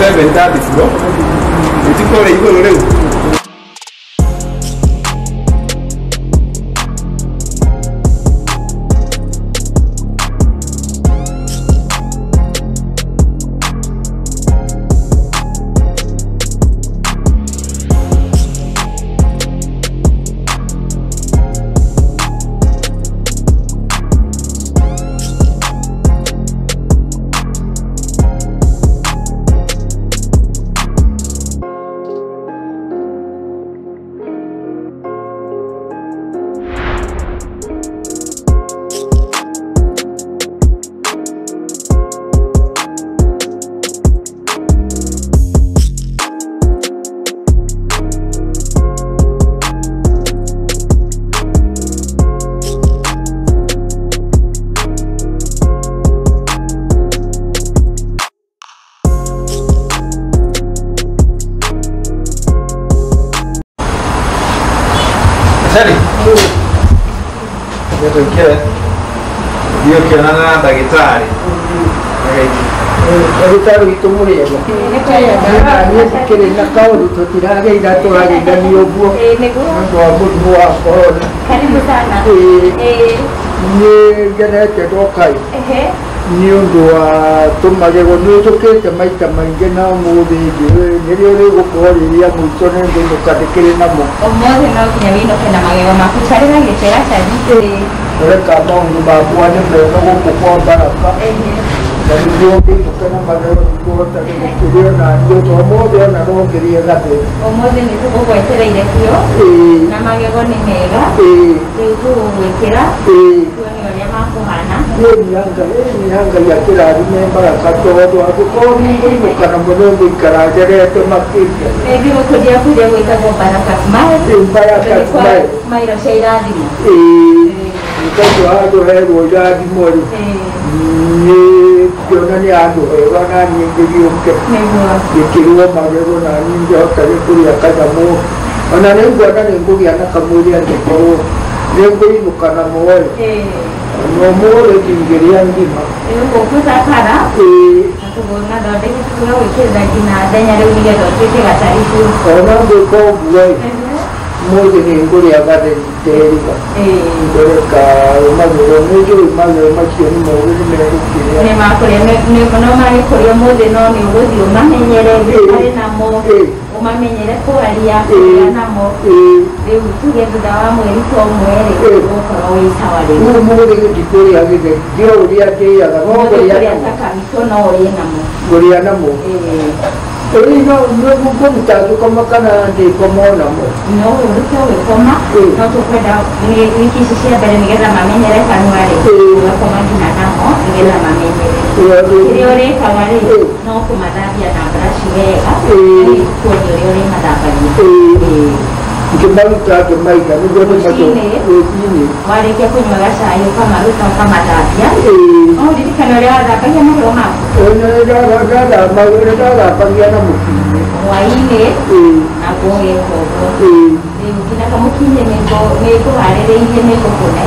Wegwĩta thiburo ũtikũrĩa igũrũ rĩu. Sari. Ndio kionana na ndagĩtarĩ. Ndagĩtarĩ witũ mũrĩega. Niĩ ndikĩrĩ na kaũndũ tũtirageira tũrageithania ũguo nĩ ũndũ wa mũrimũ wa korona. Karibu sana. Niĩ ngenete ndoka ĩ nĩ ũndũ wa tũmagego nĩ njũkĩte maita maingĩ na ũmũthĩ njũĩ nĩrĩo rĩgũkorwo rĩrĩa mũico nĩ ngũinũka ndĩkĩrĩ namo. Ũmũthĩ no nginya wĩinũke na magego maku carĩ na gĩcera cari. Reka maũndũ makwa nĩ mega gũkũ kwa Baraka na nĩguo ngĩinũka na magego nĩguo hotage gũkĩrĩa ona niĩ to ũmũthĩ ona no ngĩrĩe gatheri. Ũmũthĩ nĩ tũgũgwetereire biũ na magego nĩ mega rĩu tũgũgwĩkĩra tuone ũrĩa makũhana. Nĩ Ngai akĩrathime Baraka tondũ angĩkorwo nĩ ngũinũka namo nĩ ngũikara ngerete makĩria. Maybe gũkũria kũrĩa gwĩtagwo Baraka Smile. Baraka Smile. Smile cia irathimo. Tondũ handũ herwo irathimo rĩ nĩ ngĩona nĩ handũ hega na niĩ ngĩgĩũke ngĩkĩrwo magego na niĩ ngĩhotage kũrĩa kanyamũ ona nĩ nguona nĩ ngũgĩa na kamwĩrĩ angĩkorwo nĩ ngũinũka namo ĩ na ũmũthĩ ndingĩrĩa ngima. Rĩu gũkũthakara na tũgũmathondeke tũgagwĩkĩrĩra nginya ndenya rĩu nĩgetha ũtuĩke gacari biũ. Ona ngwĩka ũguo ĩ ũmũthĩ nĩ ngũrĩa gatheri nderiga ngoreka magego nĩ njũĩ magego macio nĩ moru nĩ megũkĩrĩa. Nĩ makũrĩa no magĩkũrĩa ũmũthĩ no nĩ ũgũthiĩ ũmamenyere wĩikare namo ũmamenyere kwaria kũrĩa namo rĩu tuge thutha wa mweri ta ũmwe rĩ ũgũkorwo wĩ sawa rĩu. Rĩu ũmũthĩ ndikũrĩa gĩtheri ndiũĩ ũrĩa ndĩaga no ngũrĩa ta kamito no ũrĩe namo. Ngũrĩa namo. Rĩu no ngũruta ngĩkoma kana ndĩkoma o namo? No ũrute ũgĩkoma no tũkwenda wiki ici cia mbere nĩgetha mamenyere kanua rĩ ũgakoma nginya namo nĩgetha mamenyere. Kĩrĩa ũrĩkaga rĩ no kũmathambia na brush wega kuonia ũrĩa ũrĩmathambagia. Ngĩmaruta ngĩmaiga nĩguo rũcinĩ warĩkia kũnyua gacai ũkamaruta ũkamathambia. No ũririkane ũrĩa wathambagia magego maku? Ndathambagia na mũkinyi hwaĩ-inĩ naguo ũgeka ũguo. Rĩu nginya kamũkinyi nĩngũharĩrĩirie nĩngũkũne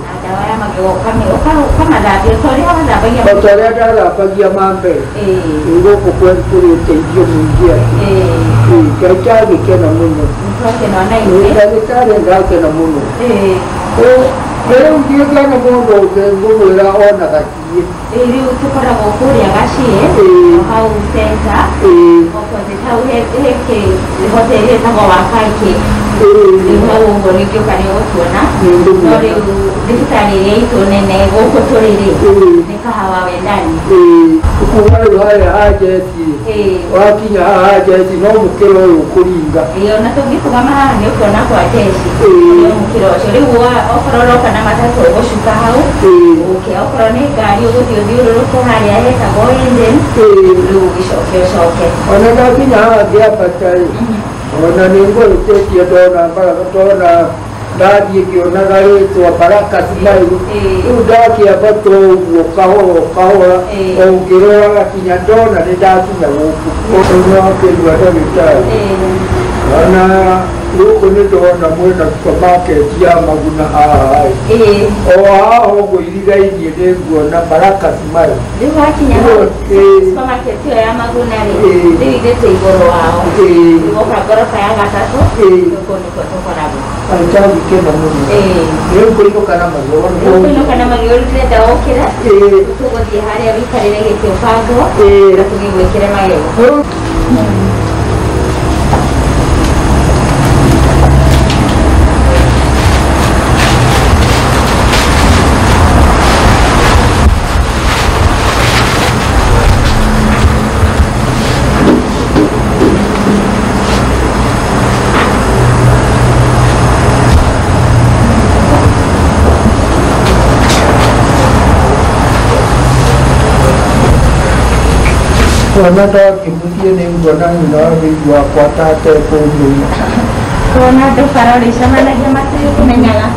na ndawa ya magego ũkamathambia ta ũrĩa wathambagia. O ta ũrĩa ndathambagia ma mbere. Gũkũ kũrĩ ũteithio mũingĩ atĩ Ngai ndagĩkena mũno. Nĩtwakena ona ithuĩ. Ndagĩtarĩ ndakena mũno. Rĩu ndiĩkana mũndũ ũngĩ ngũmwĩra ona gaciĩ. Rĩu tũkoragwo kũrĩa gaciĩ hau center opposite hau he hoteli ĩtagwo Wabaikĩ. Rĩu hau ũguo nĩngĩũka nĩ ũgũtuona. No rĩu thibitarĩ ĩrĩa itũ nene gũkũ tũrĩ rĩ nĩ Kahawa Wendani. Kuma rĩu harĩa ha Jesi wakinya haha ha Jesi no mũkĩra ũyũ ũkũringa. Ona tũngĩkũgama haha nĩ ũkuona kwa Jesi nĩ mũkĩra ũcio. Rĩu okorwo ũroka na matatũ ũgũcuka hau ũke, okorwo nĩ ngari ũgũthiĩ ũthiũrũrũke harĩa hetagwo Eden rĩu ũgĩcoke ũcoke. Ona ndakinya haha ngĩambata ĩ ona nĩ ngũhĩtĩtie ndona Baraka ndona ndathiĩ ngĩonaga rĩtwa Baraka Smile rĩu ndakĩambata ũguo kahora kahora o ngĩroraga kinya ndona nĩ ndakinya gũkũ. Rĩu wakĩigua ndagĩtarĩ ona Gũkũ nĩ ndona mwĩna supermarket ya Maguna haha ĩ. O haha ũguo irigainie nĩ nguona Baraka Smile. Rĩu wakinya hau supermarket ĩyo ya Maguna rĩ, rĩu ithuĩ twĩ igũrũ wao. Woka ngoroba ya gatatũ, gũkũ nĩkuo tũkoragwo. Ndagĩkena mũno. Rĩu kũinũka na magego. Rĩu kũinũka na magego rĩu ndĩrenda ũkĩre. Tũgũthiĩ harĩa wĩikarĩre gĩtĩ ũbangwo na tũgĩgwĩkĩre magego. Ona ndakĩmũthiĩ nĩ nguona nyina wa wĩigua wakwa ta atekũmenya. Kuona andũ bara ũrĩcemanagia matirĩkũmenyaga.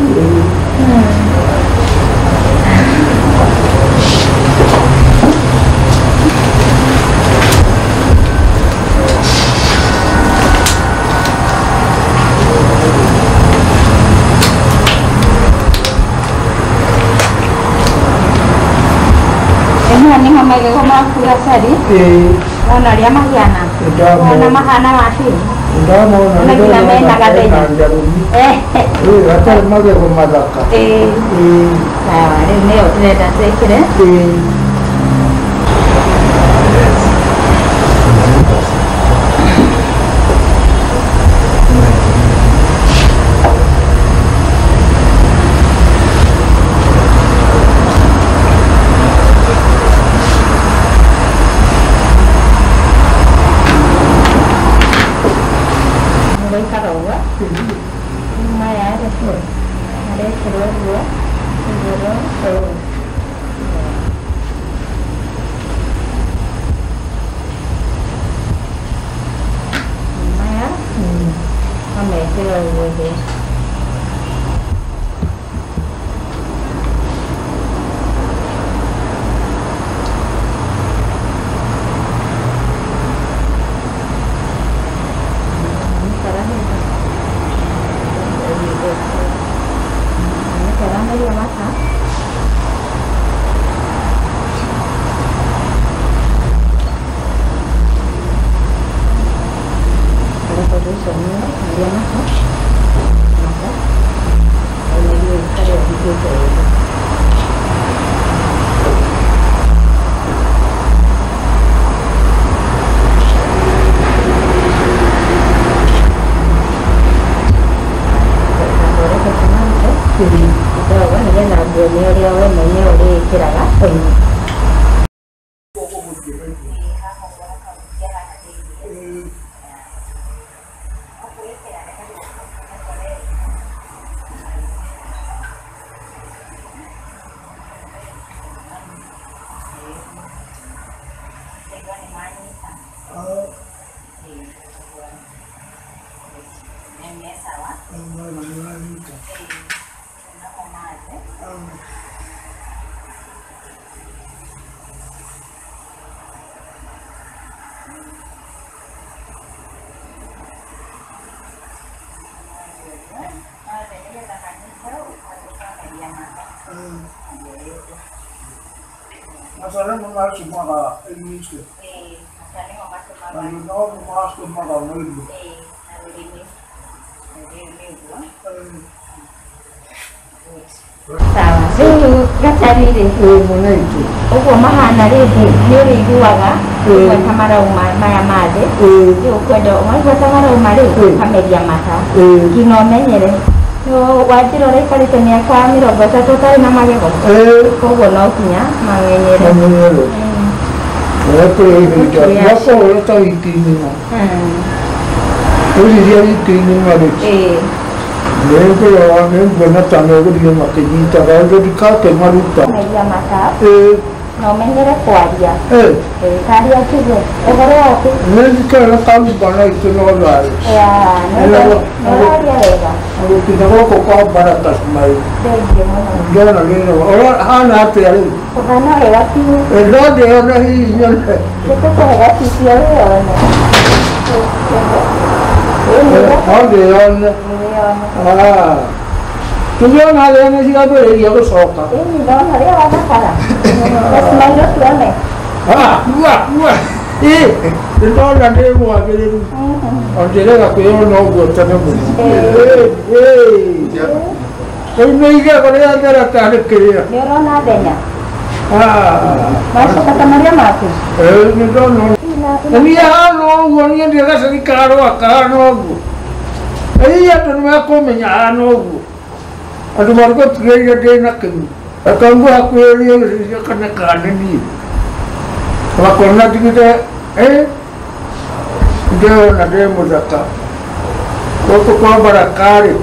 Ĩno nĩho magego maku Gacari. Wona ũrĩa mahiana. Wona mahana wakĩ. Ndamona Ona nginya mena gathenya. Gatarĩ magego mathaka. Sawa, rĩu nĩyo tũrenda twĩkĩre. Gũikara ũguo. Rĩu maya rĩ, marekĩrwo ũguo igũrũ. Maya mamekĩra ũguo thĩ. Kidogo nĩgetha nguonie ũrĩa we mwenyewe ũrĩĩkĩraga. Mata nĩmo macumaga inyitwo. Na no macumaga mũndũ. Sawa, rĩu Gacari rĩ, Mũnaitu. Ũguo mahana rĩ, nĩ ũrĩiguaga ũguo ta marauma maya ma thĩ. Rĩu ũkwenda waigua ta marauma rĩ, ũkameria mata nginya ũmenyere. Wanjĩra ũraikarĩte mĩaka 30 ũtarĩ na magego. Koguo no nginya mamenyere. Mamenyere. Ũrĩa ta wiki ng'ima. Ũciria wiki ng'ima rĩ. Nĩngũrora nĩnguona ta megũthiĩ makĩnyitaga ũndũ ndikakĩmaruta. Meria mata. Na ũmenyere kwaria. Karia njuge ũhoro waku. Nĩnjikara karuba na itũ no thayũ. Nĩũraria wega. Gũkinya gũkũ kwa Baraka Smile. Thengiũ mũno. Ndona rĩrĩ ũhana atĩa rĩu? Ũhana wega biũ. No ndĩrona hihi nyone. Nĩtũkũhe gacicio wĩyone. No ndĩyone. Wĩyone. Tũngĩona harĩa nĩ ciambĩrĩria gũcoka. Ĩni ndona ũrĩa wathakara. Smile tuone. Ndĩrona ndĩ mwagĩrĩru. O ndĩrega kwĩyona ũguo tene mũno. Rĩu nĩ igego rĩathera tarĩ kĩrĩa. Nĩ ũrona thenya? Macoka ta marĩa maku? Nĩ ndona. Na niĩ hana ũguo niĩ ndirĩ gacagi karũa kahana ũguo. Ĩĩ andũ nĩ mekũmenya hana ũguo. Andũ marĩgũtigĩrĩire ndĩ na kĩmu. Reke ngũhakuhĩrĩrie gĩcicio kana kana nĩ niĩ. Makona ndigĩte ndĩrona ndĩ mũthaka. Gũkũ kwa Baraka rĩ,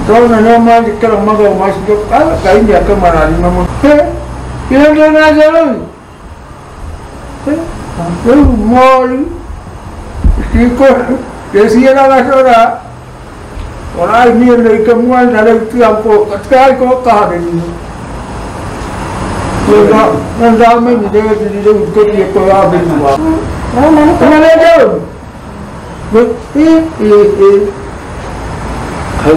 ndona nĩo mandĩkĩra magego macio, Ngai nĩ akĩmarathima mũno. Kĩrĩa ndĩna njerũi? Rĩu mori ndĩciĩraga cora orai niĩ nĩ ikĩmwenda rĩu tiga tigaikũkaharĩria. Nĩ ndamenyire gĩthiri rĩu ngĩthiĩ kwĩyambĩrĩria. Kana nĩ njerũi?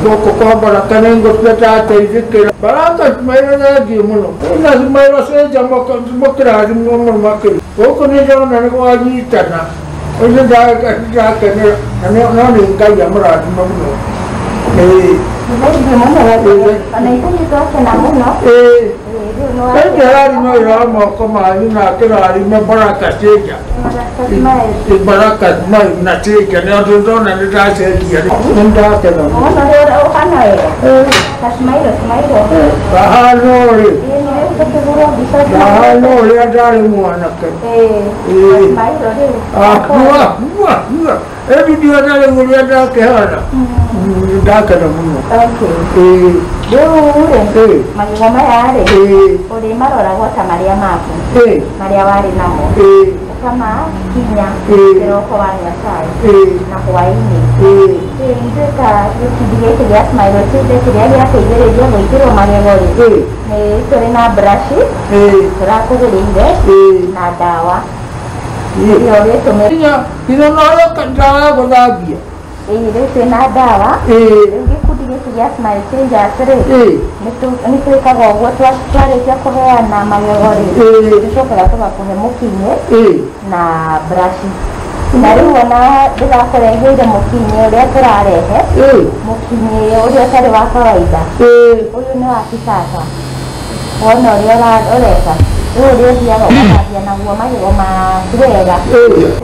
Gũkũ kwa Baraka nĩ ngũtua ndateithĩkĩra. Baraka Smile thengiũ mũno. Na Smile cenja mũkĩrathimwo mũno makĩria. Gũkũ nĩ ndona nĩ kwanyitana. Ũcio ndakenera na no nĩ Ngai amũrathima mũno. Thengiũ mũno. Ona ithuĩ twakena mũno. Rĩu nĩ Ngai ndĩrarima wĩra wa moko manyu na akĩrathima Baraka cenja. Baraka Smile. Baraka Smile na cenja nĩ ũndũ ndona nĩ ndacenjia. Nĩ ndakena mũno. Wona ũrĩa ũhana wega. Ta smile, smile. Kahana ũrĩ. Ĩĩ nĩ rĩu tũkĩhũrwo mbica. Kahana ũrĩa ndarĩ mwanake. Ĩĩ. Smile rĩu. Ĩndi ndiona rĩu ũrĩa ndakĩhana. Ndakena mũno. Okay. Rĩu rĩ, magego maya rĩ, ũrĩmaroragwo ta marĩa maku, marĩa warĩ namo. Ũkamakinya kĩroko wanyua cai na hwaĩ-inĩ. Rĩu ithuĩ ta gĩkundi gĩkĩ gĩa Smile Children kĩrĩa gĩateithĩrĩirie gwĩkĩrwo magego rĩ, nĩ tũrĩ na brush tũrakũgũrĩire na ndawa. Ĩyo ũrĩtũmĩra. Nginya no ndawa ya gũthambia. Ĩĩ rĩu twĩna ndawa. Rĩu gĩkundi gĩkĩ gĩa Smile Changers rĩ, nĩ twĩkaga ũguo twarĩkia kũheana magego rĩ, tũcokaga tũgakũhe mũkinyĩ na brush. Na rĩu ona ndĩrakũreheire mũkinyĩ ũrĩa tũrarehe, mũkinyĩ ũrĩa ũtarĩ wa kawaida. Ũyũ nĩ wa kisasa. Wona ũrĩa ũreka. Rĩu ũrĩa ũthiaga ũgathambia naguo magego maku wega.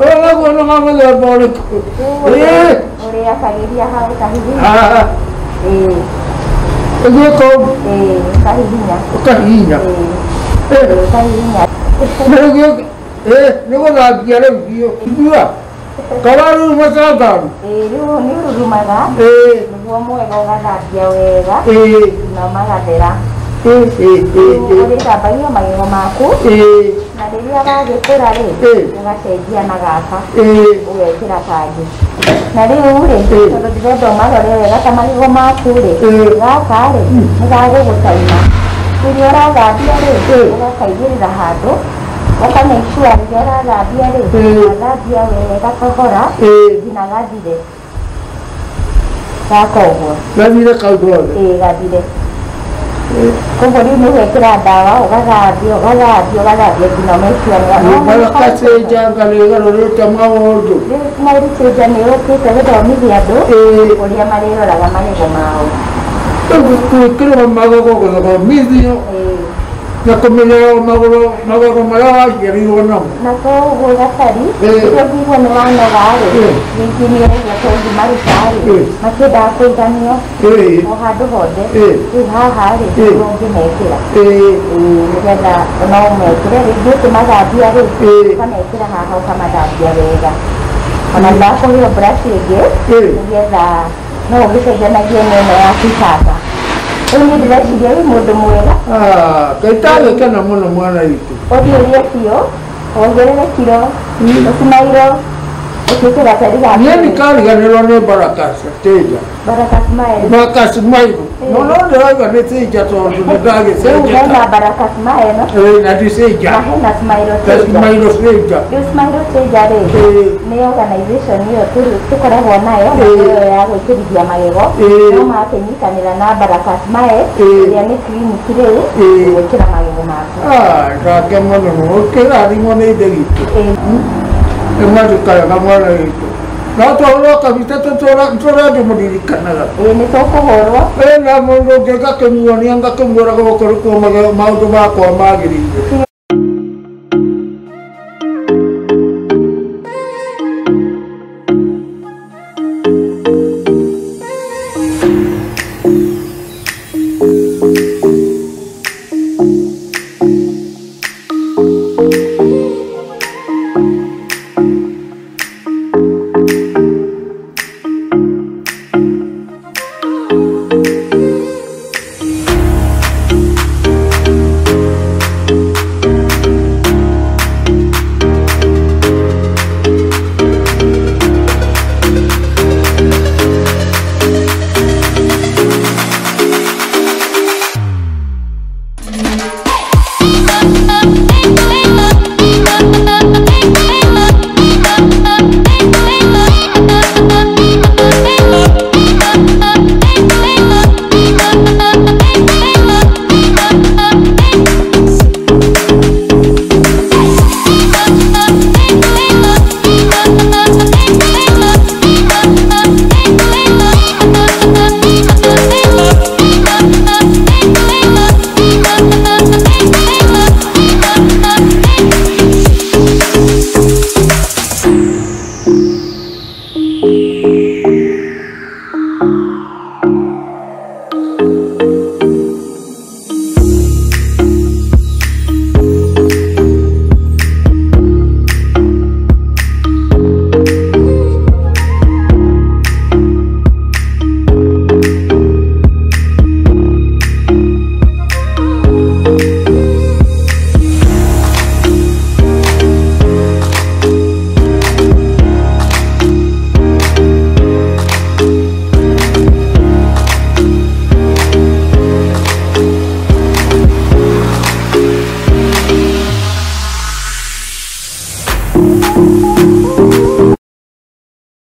Ũyũ naguo nĩ wa mũthemba ũrĩkũ? Ũrĩakagĩria hau ũkahihinya. Ũgĩka ũguo? Ĩĩ, ũkahihinya. Ũkahihinya? Ĩĩ, ũkahihinya. Nĩ gũthambia rĩu biũ. Igua, kana rĩu macangaru? Ĩĩ, rĩu nĩ ũrurumaga. Nĩguo mwega ũgathambia wega. Na magathera. Ũrĩthambagia magego maku. Na rĩrĩa wagĩkũra rĩ, ũgacenjia na gaka. Ũgekĩra kangĩ. Na rĩu rĩ, tondũ ndĩrenda ũmarore wega ta magego maku rĩ, gaka rĩ, nĩ gagũgũtaima. Rĩrĩa ũrathambia rĩ, ũgakaigĩrĩra handũ, ũka make sure rĩrĩa ũrathambia rĩ, wathambia wega kahora, nginya gathire. Gaka ũguo. Gathire kau gothe? Ĩĩ, gathire. Koguo rĩu nĩ gwĩkĩra ndawa, ũgathambia, ũgathambia, ũgathambia nginya make sure nĩ Baraka cenja nga nĩ ĩgarũrĩte maũndũ. Rĩu Smile Changer nĩ yũkĩte gũthomithia andũ ũrĩa marĩroraga magego mao. Rĩu gwĩkĩrwo magego gũthomithio na kũmenyerera magego marĩa waciarirwo namo. Na koguo gacari, rĩrĩa ũngĩigua nĩ wanoga rĩ, rĩngĩ nĩ ũraigua ta ũngĩmaruta rĩ, makĩendaga kũiganio o handũ hothe. Rĩu haha rĩ, nĩguo ũngĩmekĩra. Nĩgetha no ũmekĩre, rĩngĩ ũkĩmathambia rĩ, ũkamekĩra haha ũkamathambia wega. Ona ndakũheo brush ĩngĩ, nĩgetha no ũgĩcenjanagie na ĩno ya kisasa. Rĩu niĩ ndĩreciria wĩ mũndũ mwega. Ngai ndagĩkena mũno mwana witũ. Ũthiĩ ũrĩe biũ, wongerere kiro, ũcimairwo. Ũtuĩke gatari ga Niĩ ndikariganĩrwo nĩ Baraka Teja. Baraka Smile. Baraka Smile. No no ndĩrauga nĩ Teja tondũ nĩ Rĩu ndagĩcenjia. hena Baraka Smile Ĩĩ na ti Teja. na hena Smile Ta Teja. Smile Teja. Rĩu Smile Teja rĩ Ĩĩ. nĩ organization ĩyo tũkoragwo nayo na Ĩĩ. nĩyo ya gwĩkĩrithia magego Ĩĩ. no makĩnyitanĩra na Baraka Smile Ĩĩ. ĩrĩa nĩ clinic rĩu Ĩĩ. gwĩkĩra magego maku. Ah, ndake mũno ũkĩrathimwo nĩ ithe witũ. Ĩĩ. Nĩ mwandĩkaga mwana witũ. No tũhũrwo kabica tũtũre ngĩmũririkanaga. Ĩĩ nĩ tũkũhũrwo. Ĩna mũndũ ũngĩ ngakĩmuonia ngakĩmwĩra gũkũ nĩkuo maũndũ makwa magĩrĩire.